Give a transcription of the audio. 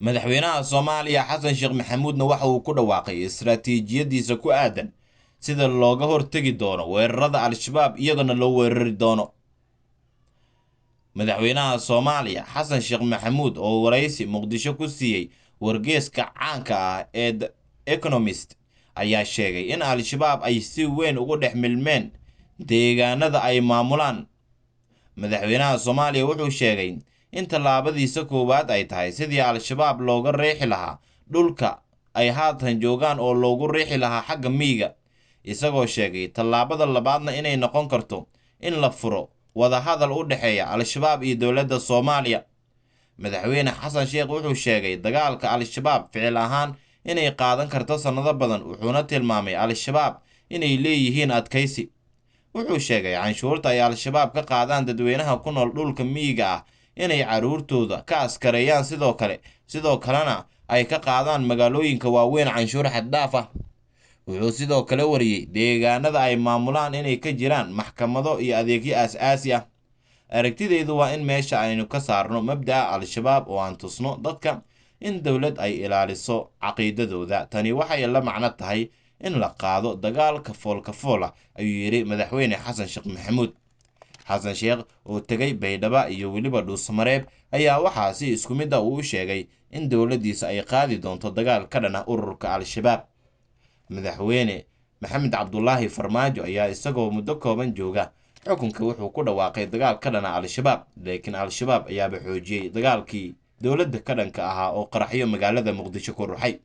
Madaxweynaha Soomaaliya Xasan Sheekh Maxamuudna waxa uu ku dhawaaqay istaraatiijiyadiisa ku aadan sida looga hortegi doono weerarada Al-Shabaab, iyagana loo weerari doono. Madaxweynaha Soomaaliya Xasan Sheekh Maxamuud oo waraysi Muqdisho ku siiyey wargeeska caanka ah ee The Economist ayaa sheegay in Al-Shabaab ay si weyn ugu dhex milmeen deegaanada ay maamulaan. Madaxweynaha Soomaaliya wuxuu sheegay in tallaabadiisa koowaad ay tahay sidii Al-Shabaab looga riixi lahaa dhulka ay haatan joogaan oo loogu riixi lahaa xagga miyiga, isagoo sheegay tallaabada labaadna inay noqon karto in la furo wadahadal u dhexeeya Al-Shabaab iyo dowladda Soomaaliya. Madaxweyne Xasan Sheekh wuxuu sheegay dagaalka Al-Shabaab ficil ahaan inay qaadan karto sannado badan, wuxuuna tilmaamay Al-Shabaab inay leeyihiin adkaysi. Wuxuu sheegay canshuurta ay Al-Shabaab ka qaadaan dadweynaha ku nool dhulka miyiga ah inay carruurtooda ka askareeyaan, sidoo kalena ay ka qaadaan magaalooyinka waaweyn canshuur xad dhaaf ah. Wuxuu sidoo kale wariyey deegaanada ay maamulaan inay ka jiraan maxkamado iyo adeegyo aas-aasi ah. Aragtidaydu waa in meesha aynu ka saarno mabda'a Al-Shabaab oo aan tusno dadka in dowlad ay ilaaliso caqiidadooda. Tani waxay la macno tahay in la qaado dagaal kafool kafool ah, ayuu yidhi Madaxweyne Xasan Sheekh Maxamuud. Xasan Sheekh oo tegay Baydhaba iyo weliba Dhuusamareeb ayaa waxaa si isku mid ah uu u sheegay in dowladdiisa ay qaadi doonto dagaal ka dhan ah ururka Al-Shabaab. Madaxweyne Maxamed Cabdulaahi Farmaajo ayaa isagoo muddo kooban jooga xukunka wuxuu ku dhawaaqay dagaal ka dhana Al-Shabaab, laakiin Al-Shabaab ayaaba xoojiyey dagaalkii dowladda ka dhanka ahaa oo qaraxyo magaalada Muqdisho ku ruxay.